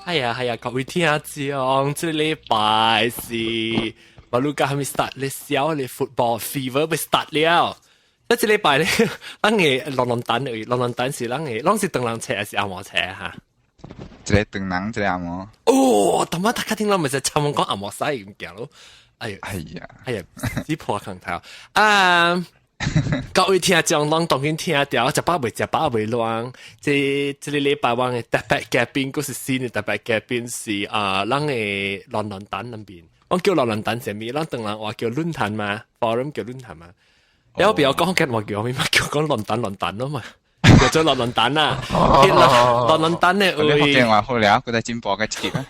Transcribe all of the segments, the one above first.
係啊係啊，各位聽眾，這禮拜是馬路家係咪 start 咧？小咧 football fever 欲 start 了。一這禮拜咧，咱嘅論論壇去，論論壇是咱嘅，攏是唐人冊還是紅毛冊哈？一个唐人，一个紅毛。哦，頭仔大家聽到咪就差唔多講紅毛西咁行咯。哎呀，哎呀，哎呀，只破空頭啊！各位聽眾，攏當然聽著，食飽未？食飽未亂？這這个禮拜我的特別嘉賓，閣是新的特別嘉賓是啊，咱的論論壇那邊，我叫論論壇啥物？咱唐人話叫論壇嘛，forum 叫論壇嘛。你不要講緊話叫咩嘛？叫講論壇論壇咯嘛，叫做論論壇啦。論論壇的你福建話好了，閣在進步個一級啊。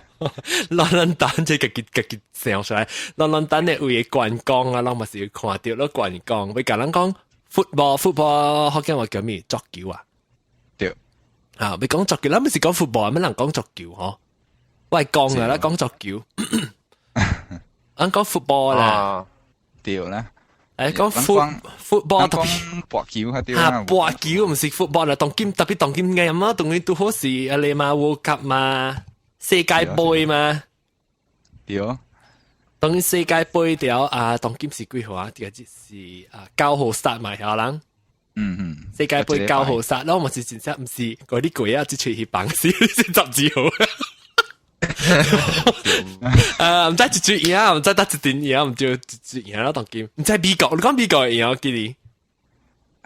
論論壇這家己家己想出來，論論壇的位觀光啊，攏嘛是看著咯觀光。欲共咱講 football football 福建話叫咩？足球啊？對。啊，欲講足球，咱毋是講 football，咩人講足球嗬？我係講啊，咱講足球。咱講 football 啦，對啦。誒，講 football 特別博球較對啊，博球毋是 football 啦，當今特別當今嘅嘛，當今拄好是啊你嘛 World Cup 嘛，世界盃嘛，對。當今世界盃條啊，當今是幾號啊？這個是啊9號 start 嘛，曉人？嗯嗯。世界盃9號 start，我嘛是真正毋是嗰啲鬼啊，只出去放肆是12號。毋知一隊贏，毋知得一陣贏，毋知一隊贏啦。當今毋知美國，你講美國贏記哩？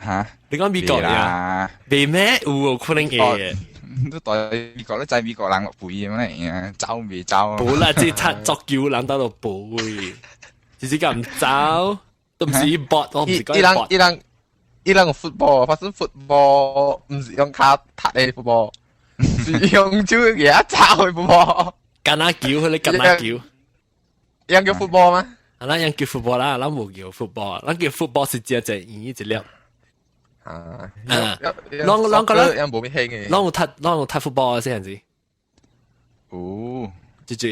嚇？你講美國贏？未咩？有可能會。都對美國都知美國人落背咁樣，走未走？無啦，這踢足球人到度背，只是講毋走，都毋是搏，我毋是講伊人伊人伊人 football，發生 football 毋是用跤踢的 football，是用手舉走的 football。橄欖球，彼个橄欖球。樣叫 football 嗎？啊，咱樣叫 football 啦，咱無叫 football，咱叫 football 是只只圓一粒。啊，啊，攏攏覺得樣無咩興嘅。攏有踢 football 啊，這樣子。哦，住住。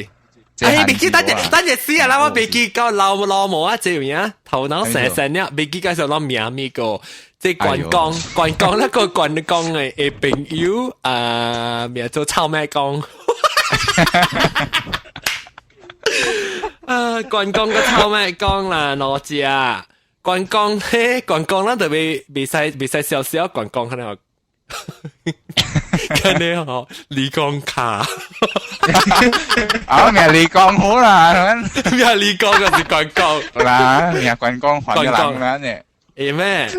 哎，袂記等陣等陣死啊！啦，我袂記到老老毛啊，這樣頭腦成成了，袂記介紹咱名咪個，這關公關公那個關公的朋友啊，名做臭麥公。啊，關公個臭麥公啦，哪隻啊？關公嘿，關公咱就袂袂使袂使笑笑關公可能。看你吼，李光卡，啊，名李光好啦，名李光還是關公啦，名關公還咗人啦呢？會咩？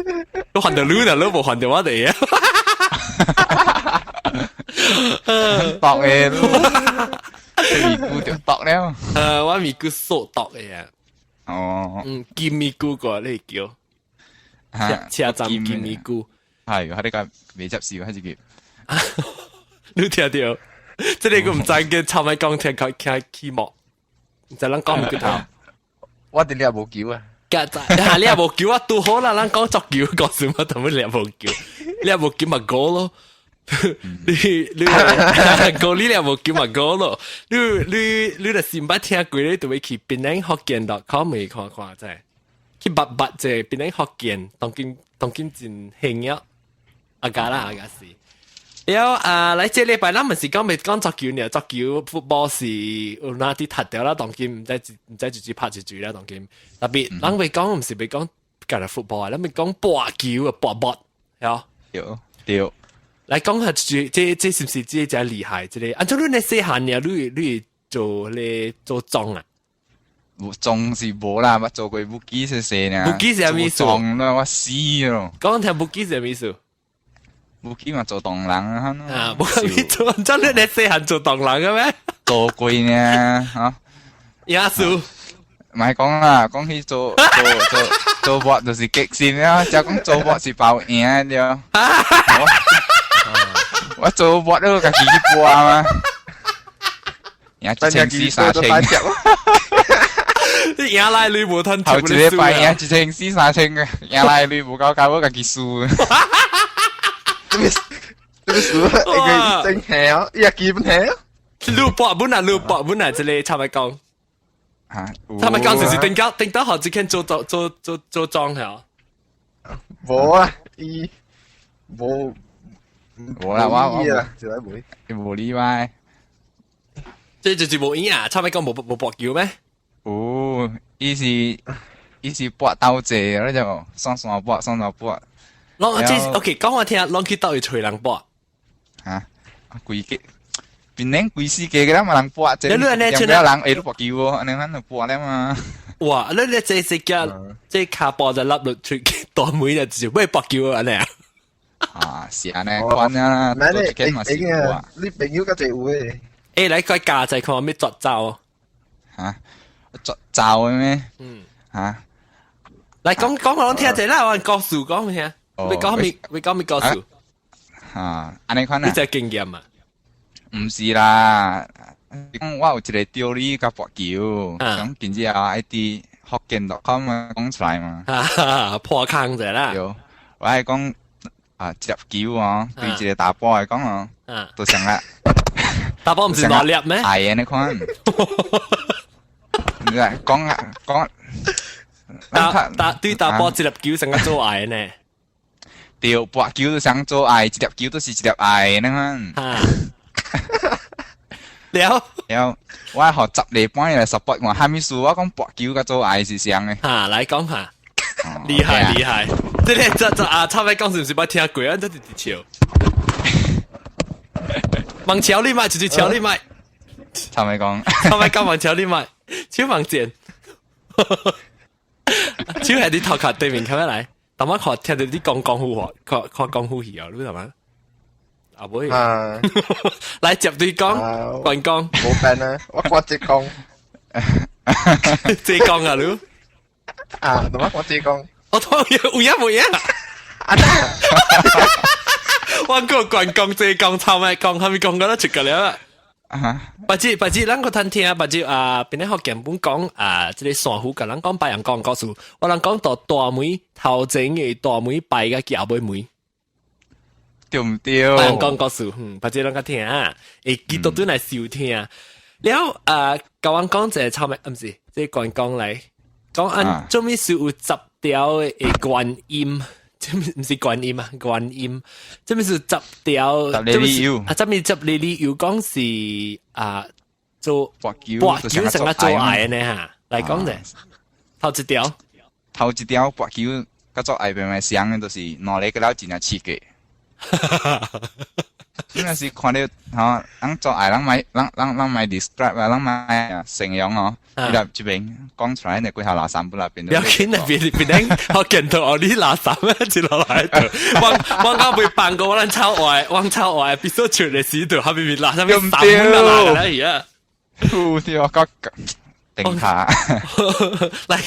都還到你啦，你無還到我哋啊？毒的，咪咕就毒了。我咪咕素毒的啊。哦。嗯，金咪咕個你叫，車站金咪咕。係，佢呢個未接受，開始叫。你聽著，這个毋知叫臭麥講聽佢聽起幕，毋知咱講毋頭。我哋你無球啊！嚇你也無球啊，拄好啦，咱講足球講什麼？同乜你也無球？你也無球嘛ゴ咯。你你講你也無球嘛ゴ咯。你你你若是毋捌聽過，你就會去檳城福建 .com 看看者，去捌捌者檳城福建，當今當今真興啊！阿家啦，阿家是。了啊，來這禮拜咱毋是講欲講足球呢？足球 football 是有哪啲踢掉啦？當今毋知毋知一支拍一支啦？當今特別咱欲講毋是欲講干焦 football 啊，咱欲講博球啊，博博，係對對。來講下這這這是毋是這真厲害？這个，按照你咧細漢呢，你你做咧做莊啊？無莊是無啦，捌做過武器細細呢。武器是啥物意思？莊啦，我死咯。講聽武器是啥物意思？武器嘛做唐人啊！啊，無你做，真你咧細漢做唐人嘅咩？做過呢，嚇。耶穌，唔係講啦，講起做做做做博就是極線啦，就講做博是包贏對。我做博都家己去搏嘛，贏一千四三千。你贏來你無吞，頭一禮拜贏一千四三千嘅，贏來你無夠夠我家己輸。這個這個輸，一個真係啊，一基本係啊。你博本啊，你博本啊，這個差唔多講。嚇，差唔多講就是頂到頂到好幾間做做做做做莊係啊。無啊，伊無無啦，我我啊，就來買。無理歪。這就是無影啊！差唔多講無無博球咩？哦，伊是搏鬥者，你就雙雙搏，雙雙搏。攏這 OK，講我聽，攏去倒位揣人搏。嚇？規個變恁規世界嘅啦嘛人搏，這你你兩個人會都搏球喎，按呢款就搏咧嘛。哇！你你這是叫這跤步就笠落出大門就就欲搏球按呢啊？啊，是按呢款啊，唔係你你你朋友較濟有誒。欸，來個教者看欲絕招。嚇？絕招嘅咩？嗯。嚇？來講講我聽者啦，我故事講聽。欲講咩？欲講咩故事？嚇，按呢款啊？你這經驗啊？毋是啦，講我有一個道理佮博球，講今日啊，愛佇福建 .com 講出來嘛。破空者啦。對，我係講啊，一粒球哦，對一個查埔來講哦，都像啊。查埔毋是兩粒咩？愛的那款。你講啊講，打打對查埔一粒球成個做愛呢？對，博球都想做愛，一粒球都是一粒愛那款。了了，我學十禮拜來 support 我，蝦米事？我講博球佮做愛是像的。哈，來講下，厲害厲害！這個這這啊，差不多講是毋是捌聽過啊？這是佇笑。望橋你買，就是橋你買。差不多講，差不多講望橋你買，手望見，手係你頭殼對面看下來，但我看聽到你講功夫話，看看功夫戲啊，你知嘛？啊會，啊，來接對講，關講，無變啊，我講這講，這講啊你，啊，我講這講，我當有影無影？啊，我個關講這講，臭咪講，係咪講過得出個了？啊，別只別只，咱個聽聽，別只啊，邊個福建本講啊，這個山虎共咱講白楊講故事，我人講到大梅頭前的大梅拜個後尾梅。對毋對？白楊講故事，嗯，別只咱較聽啊，會記得轉來收聽。了啊，共阮講一個臭咪，毋是，這個關公來講按做物事有十條的觀音。這毋是觀音啊，觀音，這物是十條，十個理由啊，這物十個理由講是啊，做博球博球成個做愛呢哈，來講者，頭一條，頭一條博球佮做愛變咪相的，就是兩个個了真正刺激。你若是看著吼，人做愛，人莫人人人莫 describe 啊，人莫形容哦，伊入這邊講出來，你規下垃圾不啦變。不要緊啊，別別等，我見到哦，你垃圾啊，一落來度，我我剛被放過，我咱臭話，我臭話，必須出來時度，後面垃圾咩三蚊啦啦，而家。對我講定下。來，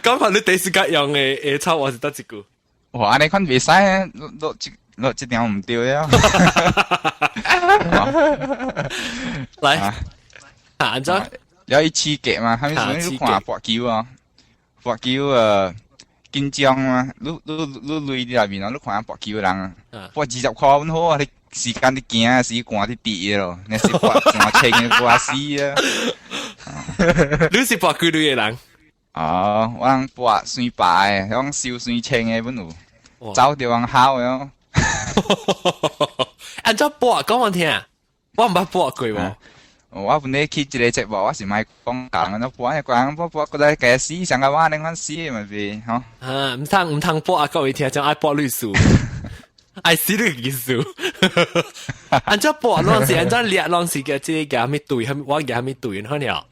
講下你第時間用的的臭話是佗一句？哇，按呢款袂使，落落落這條毋對了。來，啊，按怎？了伊刺激嘛，蝦米時陣你看博球啊，博球緊張嘛，你你你累佇內面啊，你看博球的人啊，博20箍阮好啊，你時間佇行，時間佇滴咯，你是博3000個博死啊！你是博幾類的人？哦，我人博算白的，講收算千的阮有，走著往好的哦。按怎博講我聽，我毋捌博過喎。我本來去一個節目，我是莫講教人按怎博，個人博博，閣來加死，上個我按呢款死嘛是吼。啊，毋通毋通博啊！各位聽眾愛博律師，愛死律意思。按怎博攏是按怎掠，攏是個這個啥物隊，我個啥物隊，好了。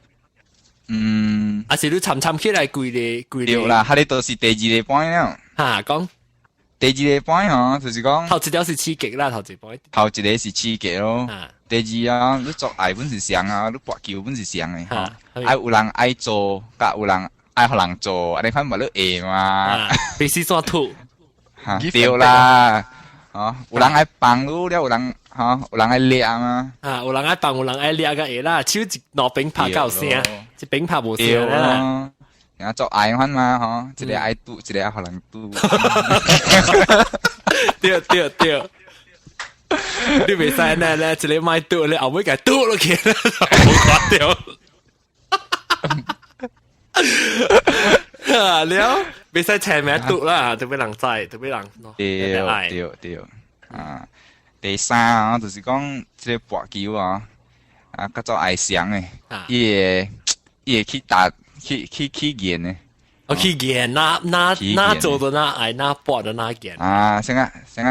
啊是你參參起來規個規個。對啦，彼個都是第二個 point 了。哈，講。第二個 point 吼，就是講頭一條是刺激啦，頭一 point。頭一個是刺激咯。第二啊，你做愛本是相啊，你博球本是相的，愛有人愛做，佮有人愛予人做，按呢款無你會嘛？必須煞吐。哈，對啦，哦，有人愛幫你，了有人吼，有人愛掠嘛。啊，有人愛幫，有人愛掠個會啦，手一兩邊拍夠聲，一邊拍無聲啦。然後做愛款嘛，吼，一個愛賭，一個愛予人賭。對對對。你袂使按呢咧，一個莫賭，你後尾共賭落去，無看著。啊了，袂使請名賭啦，特別人知，特別人。對對對，啊，第三啊，就是講這個博球啊，啊，較做愛想的，伊會去打去練的。我去練，哪做著哪愛，哪搏著哪練。啊，啥個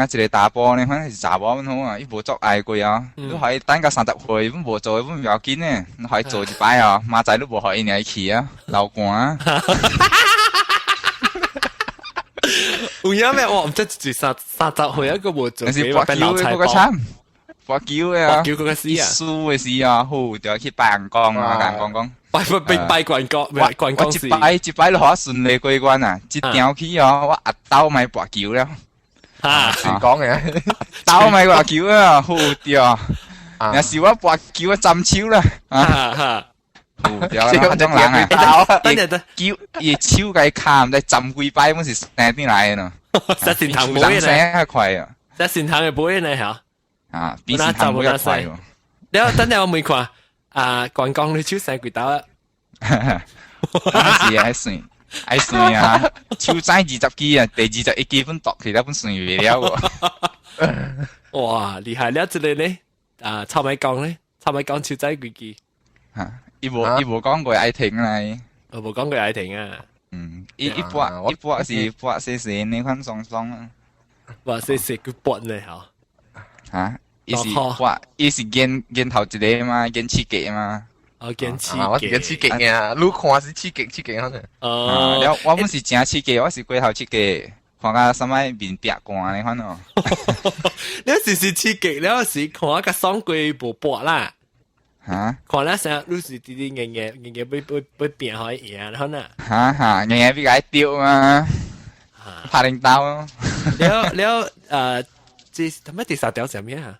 一個查埔呢，反正是查某阮好啊，伊無足愛過啊，你予伊等到30歲，阮無做，阮毋要緊呢，你予伊做一擺啊，明仔載你無予伊爾去啊，流汗啊。有影咩？我毋知一30歲一個無做，但是搏球的閣較慘，搏球的啊，搏球閣較死啊，輸的時啊，好就要去拜人公啊，共人講講。拜拜拜關公，關公我一擺一擺就予我順利過關啊！一場去哦，我阿兜莫搏球了。哈，誰講嘅？兜莫搏球啊，好對。若是我搏球，我斬手啦。啊哈，好對啦，彼種人啊，等陣等，球伊手共伊敲，毋知斬幾擺，阮是生轉來的喏。石神堂尾呢？較快啊！石神堂的尾呢？嚇？啊，比神堂尾較快哦。了，等陣我問看，啊，關公你手生幾刀啊？是愛算，愛算啊！手指20支啊，第21支本剁起來本算袂了喎。哇，厲害了！這個呢？啊，臭米講呢？臭米講手指幾支？嚇，伊無講過愛停啦。我無講過愛停啊。嗯，伊搏伊搏是搏細細呢款爽爽啊。哇，細細佢搏呢嚇？嚇，伊是搏，伊是見見頭一個嘛，見刺激嘛。哦，見刺激，我是見刺激嘅，你看是刺激刺激可能。哦，了我本是誠刺激，我是過頭刺激，看甲啥物面壁寒呢款哦。你是刺激，你是看甲爽過無搏啦。嚇？看了啥？你是直直硬硬硬硬欲欲欲拼予伊贏可能。哈哈，硬硬欲共伊著嘛。拍領刀。了了，這他媽第三條是啥物啊？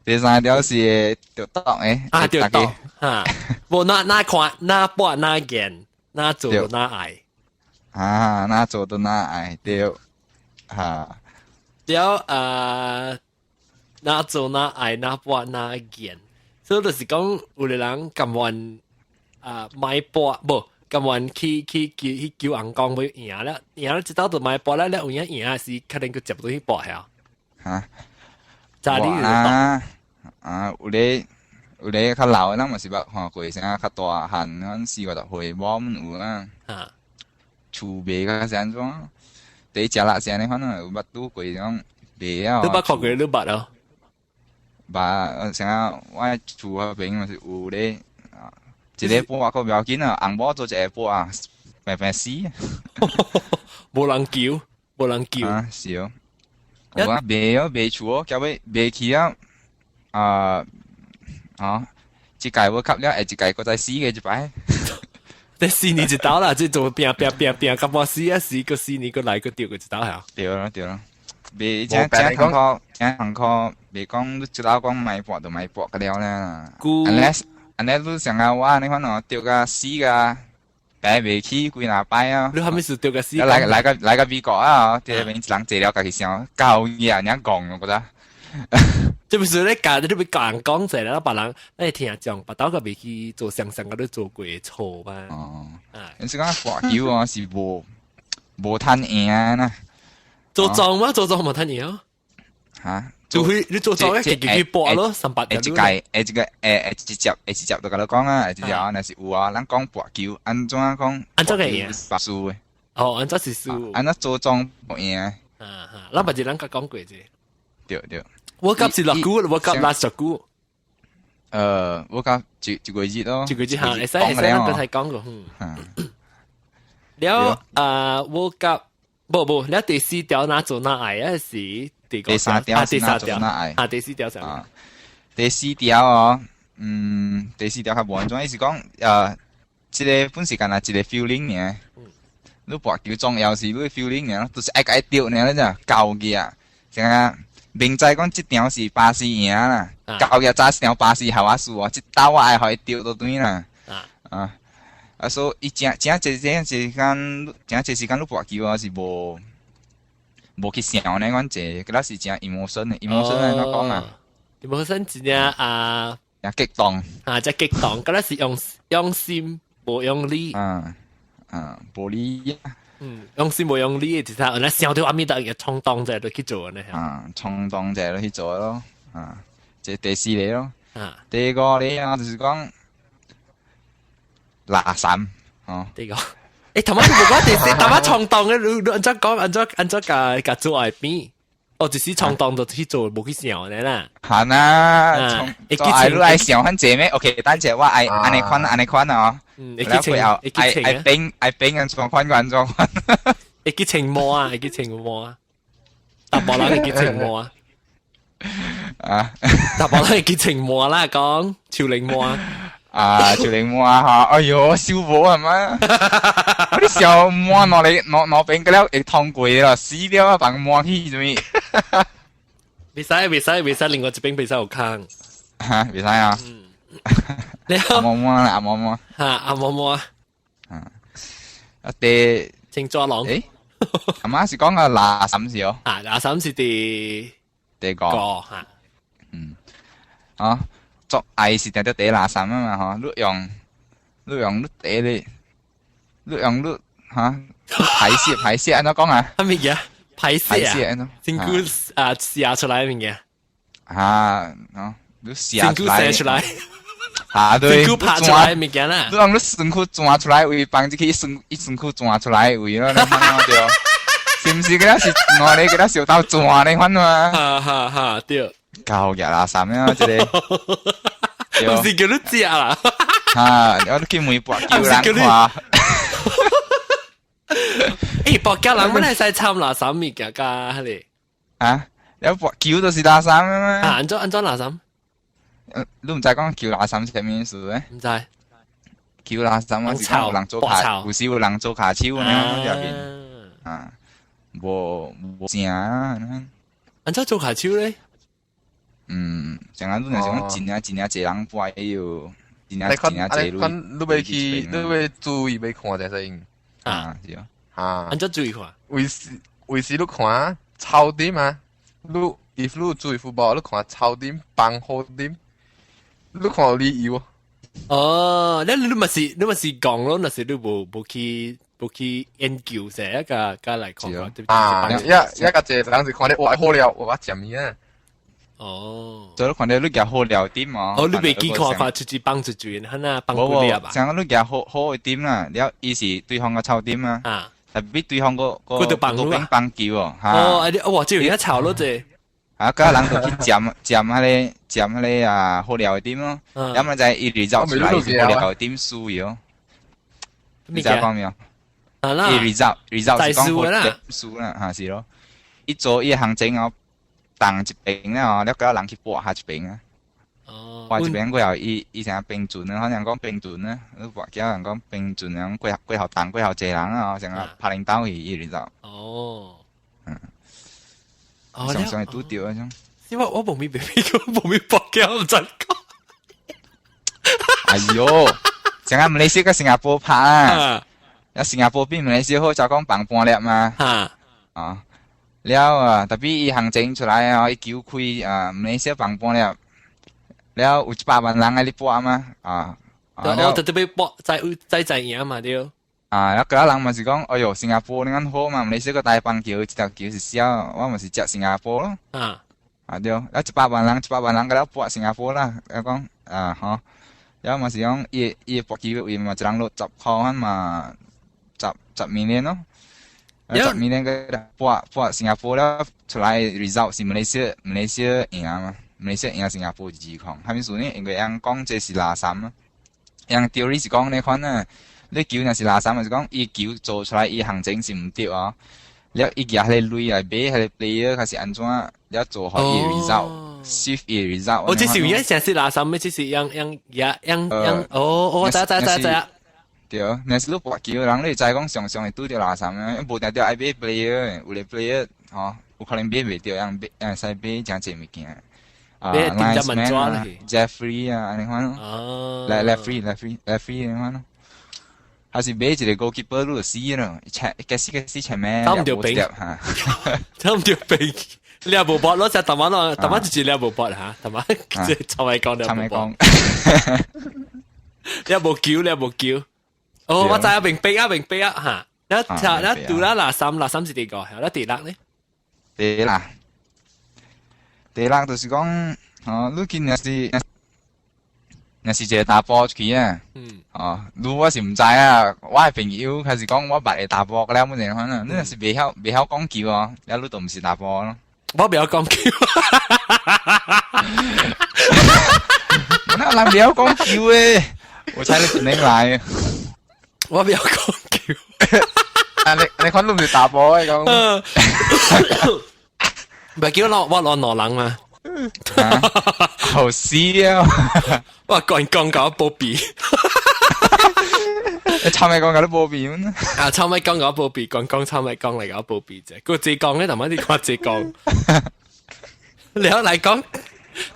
第三條是著擋的，啊，著擋哈，無哪哪看哪搏哪見哪做哪愛，啊，哪做都哪愛對，哈，了哪做哪愛哪搏哪見，所以就是講有个人甘願啊莫搏，無甘願去求尪公欲贏了，贏了一道就莫搏了，了有影贏是可能閣接落去搏遐，哈。早你啊啊！有咧較老的人嘛是捌看過，啥較大漢，阮四五十歲，某阮有啊。厝賣甲是按怎？第一食力是按呢款啊，有捌拄過種賣啊。你捌看過？你捌哦？捌，啥我厝彼邊嘛是有咧，啊，一个搏閣無要緊啊，翁某做一个搏啊，平平死。無人救，無人救。啊，是哦。我賣哦，賣厝哦，交尾賣去啊，啊，啊，這屆無吸了，下一屆閣再死過一擺。這4年一道啦，這做拼拼拼拼，到尾死啊死，閣4年閣來閣著閣一道嚇。對咯對咯，袂誠誠艱苦，誠艱苦，袂講你一老講莫搏就莫搏個了啦。Unless 你像啊我按呢款哦，著甲死甲病袂起幾若擺啊！你啥物事著甲死？來來個來個美國啊！佇彼邊一人坐了，家己想夠嘢，爾戇，我覺得。這不是咧教，你欲共人講者啦，別人你聽講，別兜閣袂去做想想個你做過錯嘛。哦，你是講搏球哦，是無趁贏啦。做莊嗎？做莊無趁贏？嚇？除非你做莊，一自己去搏咯，三百。一屆，一個，一集，一集就共你講啊，一集若是有啊，咱講搏球，按怎講？按怎個贏？輸的。哦，按怎是輸？按怎做莊無贏？啊哈，咱捌一人共講過者。對對。我甲是偌久，我甲六十久。我甲一個月咯。一個月嚇，會使會使，咱剛才講過。嗯。了啊，我甲無無，了第四條哪做哪愛啊是？第三條第三條啊，第四條啥？第四條哦，嗯，第四條較無按怎，伊是講，這个本是干焦一个 feeling 爾。你搏球重要是你 feeling 爾，就是愛共伊著爾，你知夠額啊，啥明知講這場是巴西贏啦，夠額早場巴西予我輸哦，這兜我愛予伊著就對啦。啊，啊，所以伊誠誠濟誠濟時間，誠濟時間你搏球啊是無。無去想呢款濟，佮是誠 emotion 的，emotion 按怎講啊？emotion 真正啊，誠激動啊，誠激動，敢若是用心無用力，啊啊，無力，嗯，用心無用力，就是按呢想著阿彌陀會衝動者就去做呢。啊，衝動者就去做咯，啊，這第四個咯，第五咧啊，就是講垃圾，哦。第個。頭先無講第四，頭先衝動嘅，你按怎講？按怎按怎共共做愛邊？哦，就是衝動就去做，無去想的啦。係啦，做愛你愛想很濟咩？OK，等陣我愛按呢款按呢款哦。會記情，會記情愛變愛變按怎款按怎款。會記情魔啊，會記情魔啊，大波人會記情魔啊。啊，大波人會記情魔啦，講潮靈魔啊。啊，潮靈魔啊，嚇！哎喲，燒火係咪？嗰啲小魔攞嚟攞攞邊個了會通過啦，死了啊，放魔去做咩？袂使袂使袂使，另外一邊袂使有空。嚇，袂使啊！你阿毛毛啦，阿毛毛。嚇，阿毛毛啊！啊，第清抓狼。誒，阿媽是講個垃圾是哦。啊，垃圾是第第個。嚇。嗯。啊。作愛是定得第垃圾啊嘛，嗬！你用你第咧，你用你嚇排泄排泄，按怎講啊？係乜嘢？排泄啊？身軀啊，寫出來物件。啊，喏，你寫出來。出來。啊，對。身軀拍出來物件啦。你用你身軀鑽出來位，放入去一身一身軀鑽出來位咯，你看對。是毋是？嗰是我咧，嗰啲小刀鑽你看嘛？哈哈哈，對。夠熱垃圾啊！這個。毋是叫你食啦。啊！我去問跋筊人看。欸，跋筊人本來使參垃圾物件㗎，彼个。啊？有跋筊就是垃圾嘛？啊，按怎按怎垃圾？你毋知講筊垃圾是啥物意思咩？毋知。筊垃圾我是講有人做跤，有時有人做跤手呢，入邊。啊，無無正啊！按怎做跤手咧？嗯，像啊，你若是講真正真正濟人跋喲，真正真正濟你欲去，你欲注意欲看這聲。啊，是哦。啊，按怎注意看？為時為時你看草點啊，你 if 你注意 football，你看草點放好點，你看有理由。哦，你嘛是講咯，若是你無去研究者一個個來看看，對啊，一一個濟人是看你哇好料，我食物啊。哦，所以看到你夾好料點哦。哦，你袂記看看出去幫出去，哈那幫不了吧？像你夾好好一點啦，了伊是對方個草點啊。啊。特別對方個個個個幫球哦。哦，啊你哇，這有影吵咯這。啊，個人就去佔佔彼个佔彼个啊好料的點咯。要麼就伊 result 出來是好料的點輸喲。你知講沒有？啊啦。伊 result 是講好點輸啦，嚇是咯。伊做伊行情哦。動一邊咧哦，了個人去跋下一邊啊。哦。跋一邊過後，伊伊成平準啊，可能講平準啊，你跋叫人講平準啊，過過後動過後濟人啊，成個拍領導去伊就。哦。嗯。常常會拄著嗰種。因為我無咪別別個無咪跋筊，毋知講。哎喲，成個馬來西亞新加坡拍啊，啊新加坡比馬來西亞好，就講放半粒嘛。啊。了啊，特別伊行情出來啊，伊球開啊，馬來西亞放半粒，了有100萬人愛咧搏嘛，啊，哦，特別搏再再再贏嘛對。啊，了個人嘛是講，哎喲，新加坡你講好嘛，馬來西亞大棒球一條球是小，我嘛是接新加坡咯。啊對，了一百萬人，一百萬人個了搏新加坡啦，了講啊吼，了嘛是講伊伊搏球位嘛一人落10箍嘛，十 million 咯。十 million 個搏搏新加坡了出來 result 是馬來西亞馬來西亞贏嘛，馬來西亞贏新加坡2-0，啥物事呢？因為人講這是垃圾啊，人 theory 是講呢款啊，你球若是垃圾，就是講伊球做出來伊行情是毋對哦。了伊舉彼个鐳來買彼个 player，還是按怎了做予伊 result，shift 伊 result。哦，這是有影成是垃圾咩？這是樣樣樣樣樣哦，我知知知知。對，若是你跋球人，你知講常常會拄著垃圾啊，無定著愛買 player，有个 player 吼，有可能買袂著，樣買會使買誠濟物件。啊，linesman 啊，Jeffrey 啊，按呢款咯。來 referee，referee，referee 按呢款咯。還是買一個 goalkeeper 你就死咯，切，計死計死前面。打毋著兵，打毋著兵，你也無搏咯，就頭晚咯，頭晚就是你也無搏嚇，頭晚即係臭米講你也無搏。你也無球，你也無球。哦，我知啊，明白啊，明白啊，嚇。你你拄啦，嗱三嗱三是第個，係第六呢？第六，第六就是講，哦，你今日是若是一個查埔出去啊，哦，如我是毋知啊，我的朋友開始講我捌的查埔了，乜嘢款啊，你若是袂曉講球哦，了你就毋是查埔咯。我袂曉講球。哪有人袂曉講球的？我猜你肯定來。我袂曉講球。啊，你看你毋是查埔的講。唔係叫我攞挪人嘛？好死啊！我講講搞波比。你臭咪講搞啲波比咩？啊，臭咪講搞波比，講講臭咪講嚟搞波比啫。個浙江咧，同埋啲看浙江。你好嚟講，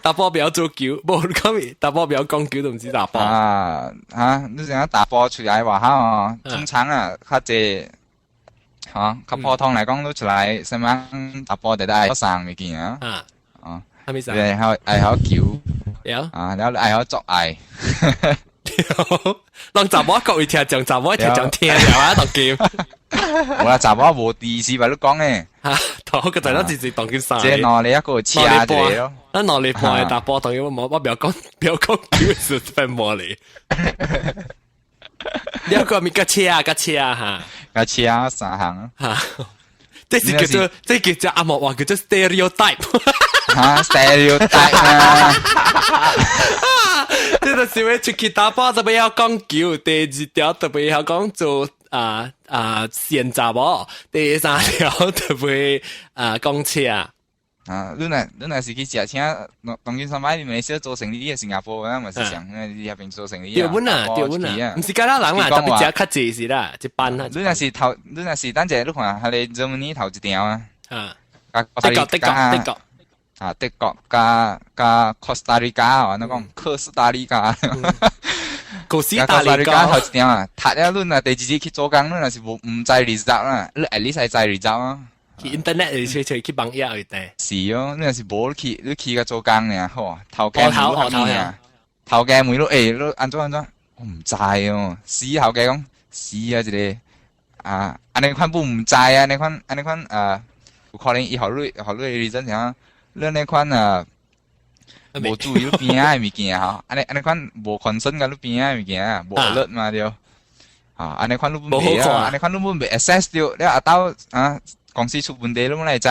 查埔袂曉做球，無講查埔袂曉講球都毋是查埔。啊啊！你知影查埔出來外口哦，通常啊，較濟。嚇，較普通來講，你出來啥物查埔就愛送物件啊。哦，啥物送？你愛曉球。對。啊，然後愛曉做愛。攏查某各位聽眾，查某聽眾聽了啊，當金。我啦，查某無知識吧？你講的。嚇，頭個就咱直直當金三。這兩個一個車一個咯。咱兩禮半的查埔當金，我袂曉講球是分摸哩。你個咪架車啊，架車啊嚇，架車三項嚇，這叫做阿莫話叫做 stereotype。嚇，stereotype 啊！這就是話出去查埔就袂曉講球，第二條就袂曉講做啊啊善查某，第三條就袂啊講車。啊，你若是去食請，當今上擺你馬來西亞做生意，新加坡啊嘛是像，你遐邊做生意。對阮啊，對阮啊，毋是敢若人啦，特別食較濟是啦，一般啦。你若是等者，你看，彼个 Germany 頭一場啊。啊。德國，德國，德國。啊，德國加 Costa Rica 啊，那講科斯達黎加。哥斯達黎加頭一場啊，讀了你若第二日去做工，你若是無毋知 result 啦，你 at least 知 result 啊。去 internet 嚟吹吹去網頁去訂。是哦，你若是無去，你去共做工爾，吼，頭家頭頭問頭家問你，欸，你按怎按怎？我毋知哦，死頭家講死啊一个啊，按呢款不毋知啊，按呢款啊，有可能伊予你 reason 啥？你按呢款啊，無注意你邊仔的物件吼，按呢款無 concern 共你邊仔的物件，無 alert 嘛對。啊，按呢款你本袂啊，按呢款你本袂 assess 著，你阿兜啊。公司出問題，攏來知。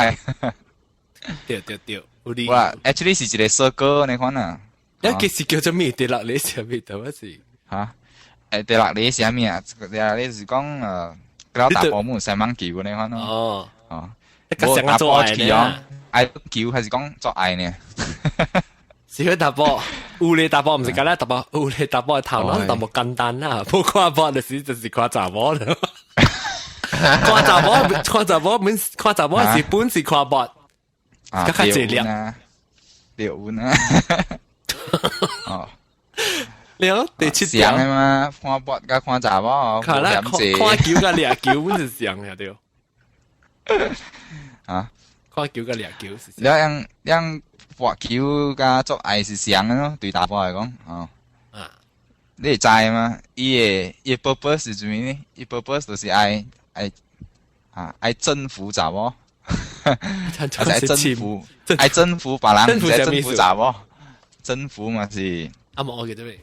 對對對，哇，actually 是一個 circle 呢款啊。一其實叫做咩？第六個是啥物？頭是嚇？第六個是啥物啊？第六個是講嗰查埔姆西網球呢款咯。哦哦，無查埔球，愛球還是講做愛呢？是去查埔，有咧查埔毋是敢若查埔，有咧查埔的頭腦淡薄簡單啦，無看波就是看查某了。看查某，看查某本看查某是本是看波，較較濟粒。對啊。哦，了第七條嘛，看波佮看查某，看啦，看球佮掠球本是像嘅對。啊，看球佮掠球是。了樣樣博球佮做愛是像的咯，對查埔來講，哦。啊，你會知嗎？伊的 purpose 是啥物呢？伊 purpose 就是愛征服查某，還是愛征服，愛征服別人，毋是征服查某，征服嘛是。阿莫我記得未？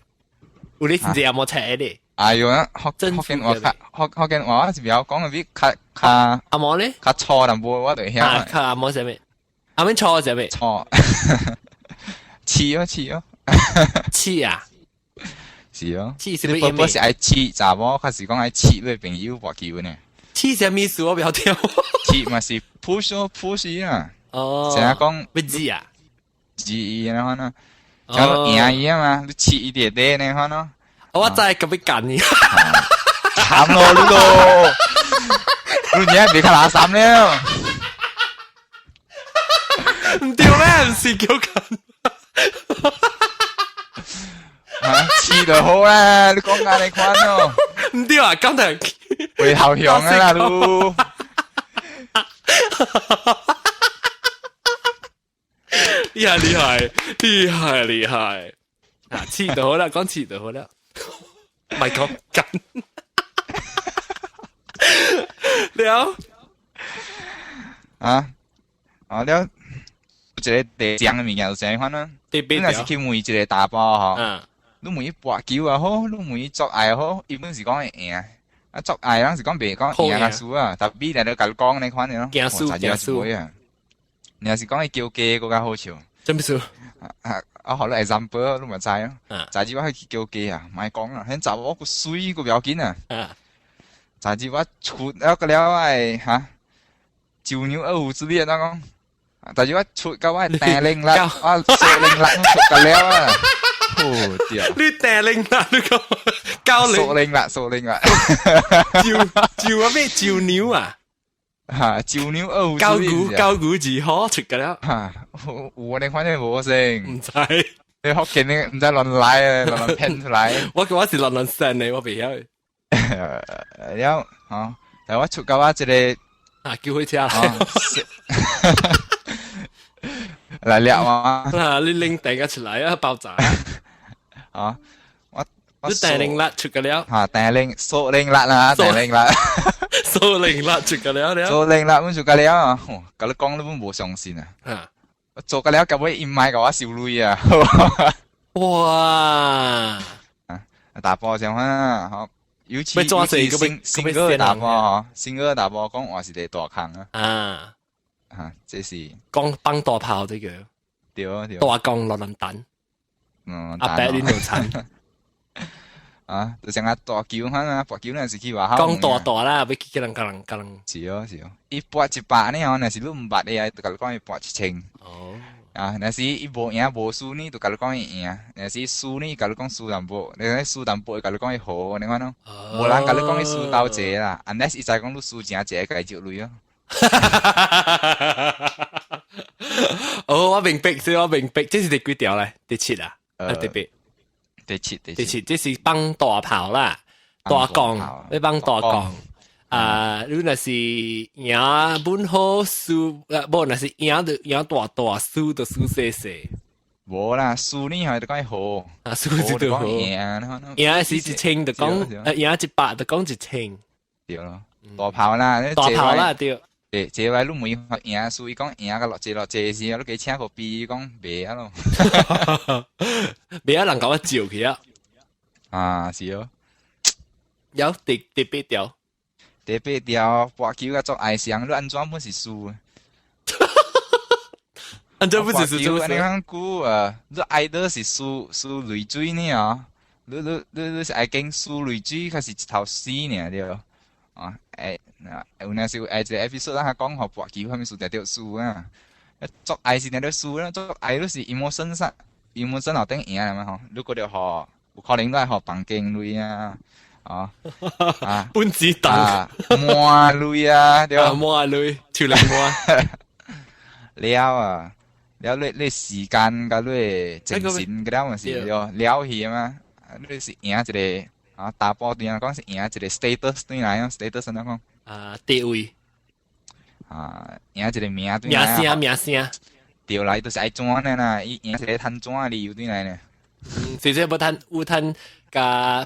有你是阿莫冊的。哎喲啊，福建話較福建話我是袂曉講的比較較阿莫咧？較粗淡薄，我就曉。啊，較阿莫啥物？阿免錯啥物？錯。刺哦刺哦。刺啊！是哦。刺是咩你不是愛刺查某，還是講愛刺你朋友博球呢？刺啥物意思？我袂曉聽。刺嘛是 push 哦 push 啊。哦。成日講。欲字啊？字伊那款啊，像你贏伊啊嘛，你刺伊弟弟那款咯。我知咁欲幹你。慘咯，你都，你而家別較垃圾了。毋對咩？毋是叫幹。啊，刺就好啦，你講按呢款哦。毋對啊，剛才回頭向啊啦，你。厲害厲害厲害厲害！啊，刺就好啦，講刺就好啦，唔係講緊。了啊，啊了，一个地上的物件就是按呢款咯。你若是去問一個查埔吼，你問伊跋球也好，你問伊作愛也好，伊本是講會贏。啊，作愛人是講袂講贏啊輸啊，但比來都共你講呢款的咯。驚輸驚輸啊！你若是講伊叫雞閣較好笑。啥物事？啊啊！予你 example，你嘛知啊？早知我去叫雞啊，莫講啊，彼查某閣媠閣不要緊啊。早知我出了個了愛哈，九牛二虎之力怎講？但是我出到我定零啦，我數零啦，出個了啊！哦，對。你定零啦，你講教你數零啦，數零啦。照照啊咩？照牛啊？哈，九牛二虎教牛教牛如何出個了？哈，有你反正無先。毋知。你福建你毋知亂來啊，亂亂編出來。我我是亂亂生的，我袂曉。了，吼，但我出到我這個啊，救護車來了啊！啊，你拎定個出來啊，爆炸！啊，我你定零啦出個了，哈，定零數零啦啦，定零啦，數零啦出個了了，數零啦，阮出個了啊！共你講你攏無相信啊！我做個了，到尾伊毋愛共我收鐳啊！哇！啊，大波上啊，吼，尤其尤其新新個大波吼，新個大波講話是個大空啊！啊！哈，這是講放大炮這個，對對，大公落兩彈，阿伯你兩餐，啊，就像啊大球款啊，跋球若是去外口，講大大啦，欲去共人共人共人，是哦是哦，伊跋100呢吼，若是你毋捌的啊，就共你講伊跋1000。哦。啊，若是伊無贏無輸呢，就共你講伊贏；若是輸呢，共你講輸淡薄；你講輸淡薄，伊共你講伊和，你看咯。無人共你講伊輸斗一個啦，unless 伊知講你輸誠一個，共伊借鐳咯。哦，我明白，所以我明白，這是第幾條咧？第七啊？第八？第七，第七，這是放大炮啦，大講，你放大講。啊，你若是贏本好輸，啊，無若是贏就贏大大，輸就輸細細。無啦，輸呢係就講好，啊，輸就好。贏是1000就講，贏100就講1000。對咯，大炮啦，大炮啦，對。對，這位你問伊贏輸，伊講贏個落濟落濟時，你加請個比，伊講袂啊咯。袂啊，人共我照去啊。啊，是哦。有第八條。第八條，跋球佮作愛上，你按怎本是輸？按怎本是輸？你看久啊，你愛的是輸輸淚水呢哦？你是愛揀輸淚水，還是一頭屎呢？對。啊，會，有陣時有一個 episode 咱講予跋球，啥物事定著輸啊？作愛是定著輸啦，作愛你是 emotion 啥？emotion 後頂贏嘛吼？你閣著予有可能都愛予房間鐳啊，哦，啊，本子凳，滿鐳啊，對，滿鐳，超靈滿。了啊，了你時間佮你精神佮了嘛是對，了去嘛，你是贏一個。啊，查埔對來講是贏一個 status 對來啊，status 按怎講？啊，地位。啊，贏一個名對來。名聲名聲。對來就是愛怎呢啦，伊贏一個趁錢的理由對來呢。嗯，實際無趁有趁共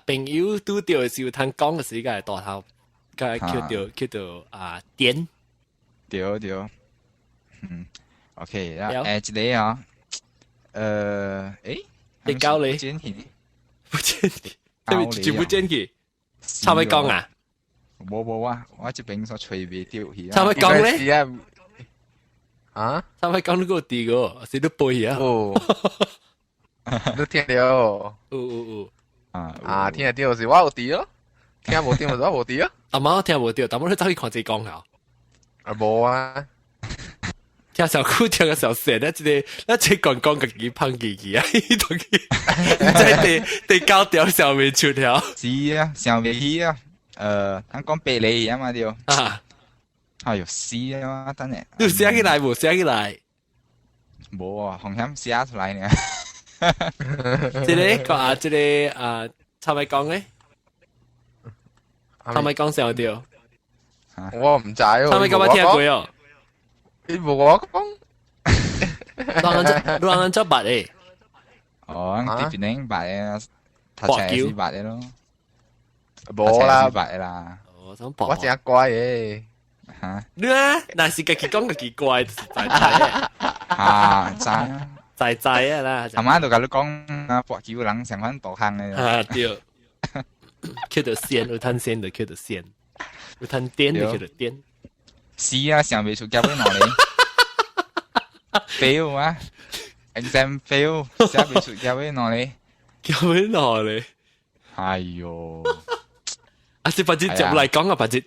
朋友拄著的時候，趁講的時間會大頭，共叫做啊點。對對。嗯，OK，啊，一個啊，你教你？不見去。這不見去，差欲講啊？無無啊，我這邊所揣袂著去。差欲講咧？啊？差欲講你閣有佇個，是你背啊？哦，你聽著？有有有。啊啊，聽得著是我有佇咯，聽無著就我無佇咯。阿媽聽無著，但我你走去看這講啊？啊無啊。聽小久聽個小細，咱這個咱這講講家己胖記記啊，伊都去在第九條上面出條。是啊，想袂起啊。咱講白梨啊嘛對。啊。哎喲，死啊！等下。你寫起來無？寫起來。無啊，風險寫出來呢。這個啊，這個啊，差咪講咧？差咪講上對。我毋知喎。差咪講我聽過哦。你無我講，你按怎捌的？哦，佇檳城捌的，讀冊時捌的咯。無啦，捌的啦。我誠乖的。哈？你啊，若是家己講家己乖，就是知知。啊，知知。知知啊啦。阿媽就共你講啊，博球人上款大項的。啊對，叫做線，有趁線就叫做線，有趁電就叫做電。是啊，想袂出結尾哪裡？fail 啊，exam fail，寫袂出結尾哪裡？結尾哪裡？哎喲！啊，是別只接來講啊，別只。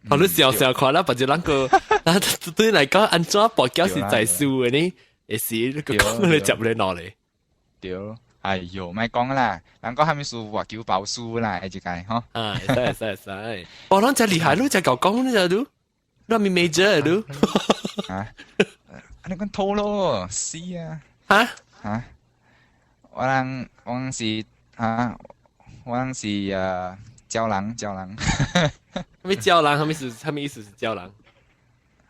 我你笑笑看啦，別只人個，啊對來講，按怎跋筊是在輸的呢？會是你個講你接來哪裡？對，哎喲，莫講啦，人講啥物事跋筊包輸啦，這個吼。啊，會使會使會使。哦，咱真厲害，你真夠講，你就你，你咪 major 你。啊，你講套咯，死啊！哈？哈？我人我是啊，我人是教人教人。啥物教人？啥物是啥物意思是教人？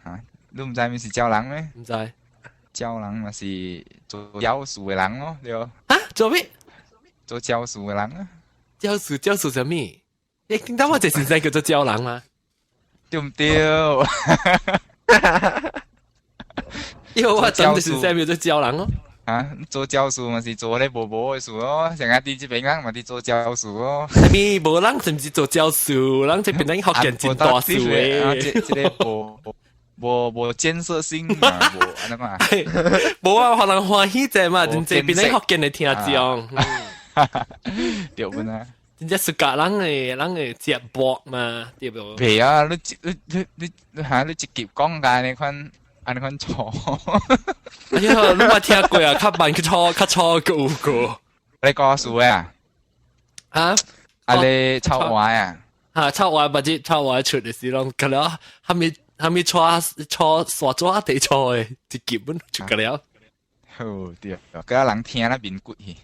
啊，你毋知啥物是教人咩？毋知。教人嘛是做教書的人咯，對。啊，做咩？做教書的人啊。教書教書啥物？你聽到我這是在叫做教人嗎？對毋對？因為我真的是在叫做教人哦。啊，做教書嘛是做咧無無的事咯，成日佇這邊人嘛佇做教書咯。啥物無人甚至做教書，人這邊人學見真大事的。啊，這這个無無無建設性嘛，無按呢講啊。無啊，予人歡喜者嘛，真這邊人學見的聽眾。對不呢？真正是教人的人的節目嘛，對無？袂啊，你你你你你嚇你直接講㗎，你款。按呢款錯。哎呀，你嘛聽過啊？較慢去錯，較錯個有個。你講數啊？啊？啊你臭話啊？嚇，臭話或者臭話出的時攏，可能還沒還沒錯錯刷紙地錯的，一集本出個了。好對，佮人聽啦面骨去。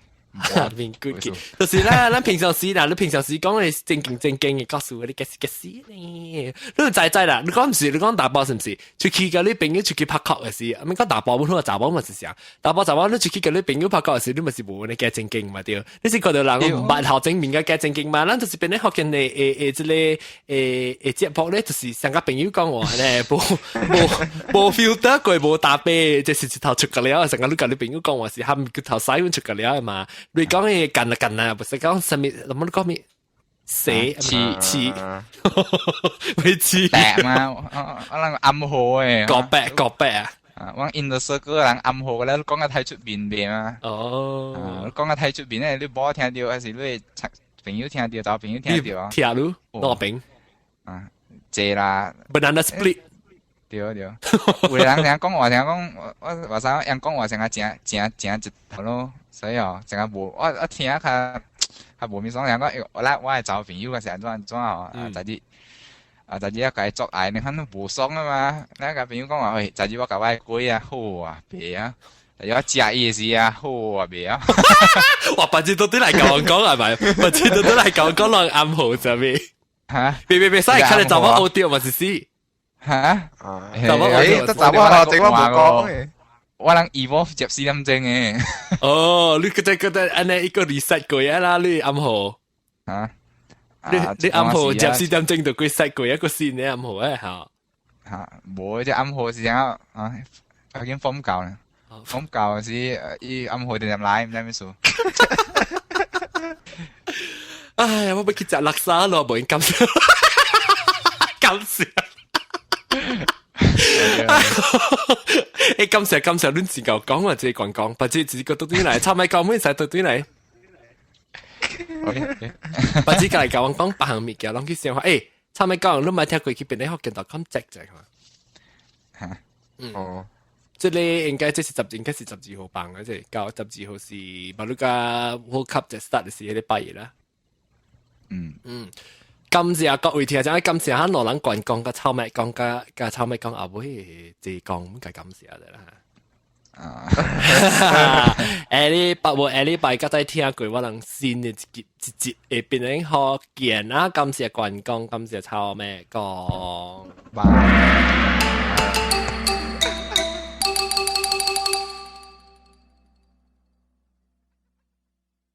面骨去，就是啦，咱平常時啦，你平常時講的正經正經的故事，你解釋解釋呢？你知知啦，你講毋是，你講大波是毋是？出去佮你朋友出去拍殼的時，啊，咪講大波本來查某嘛是啥？大波查某你出去佮你朋友拍殼的時，你嘛是無呢假正經嘛對？你是看到人毋捌頭前面個假正經嘛？咱就是變咧福建的誒誒，這個誒誒節目咧，就是上個朋友講話咧，無無無 filter 過，無打白，這是一頭出個了，上個你佮你朋友講話是含個頭洗出個了嘛？你講嘅近啊近啊，不是講啥物，什麼你講咩？死似似，會似白嘛？我我人暗號誒，告白告白啊！啊，我 in the circle 人暗號咧，你講得太出面袂嘛？哦，講得太出面咧，你無聽到，還是你朋友聽到，找朋友聽到啊？聽你攞餅啊，濟啦，banana split。對對，有人聽講話，聽講我我話啥，人講話成日正正正一頭咯，所以哦，成日無我我聽較較無面爽，聽講我來我來找朋友個時按怎按怎哦，啊，昨日啊，昨日要共伊作愛，你看無爽啊嘛，咱共朋友講話，喂，昨日我共我的鬼啊，好啊，袂啊，昨日我食伊的時啊，好啊，袂啊，哇，白日都對來共我講係咪？白日都對來共我講人暗號啥物？嚇？別別別，使看你查某學著嘛是死。嚇？查某誒，得查某學整我無講。我人 evolve 接4點鐘嘅。哦，你覺得覺得按呢一個 reset 過啊啦，你暗號。嚇？你你暗號接4點鐘就過 set 過一個新的暗號誒嚇。嚇，無這暗號是怎啊？啊，已經放教啦。放教是伊暗號直接來，毋知咩事。哎呀，我欲去食叻沙咯，無應感謝。感謝。欸，感謝感謝，恁自夠講啊，這個講講，或者自己個倒轉來，插咪講，咩使倒轉來？或者過來共我講別項物件，攏去想法。欸，插咪講，你毋聽過去邊咧福建 .com check 者嘛？嚇，嗯，哦，這個應該這是十，應該是12號放嘅，這到12號是馬六甲 World Cup 就 start 是彼個拜日啦。嗯。感謝各位聽眾，感謝咱路人觀光佮臭麥講佮佮臭麥講後尾這講，該感謝的啦。啊，下禮拜無下禮拜閣再聽過我人新的一集一集會變成好見啊！感謝觀光，感謝臭麥講。拜。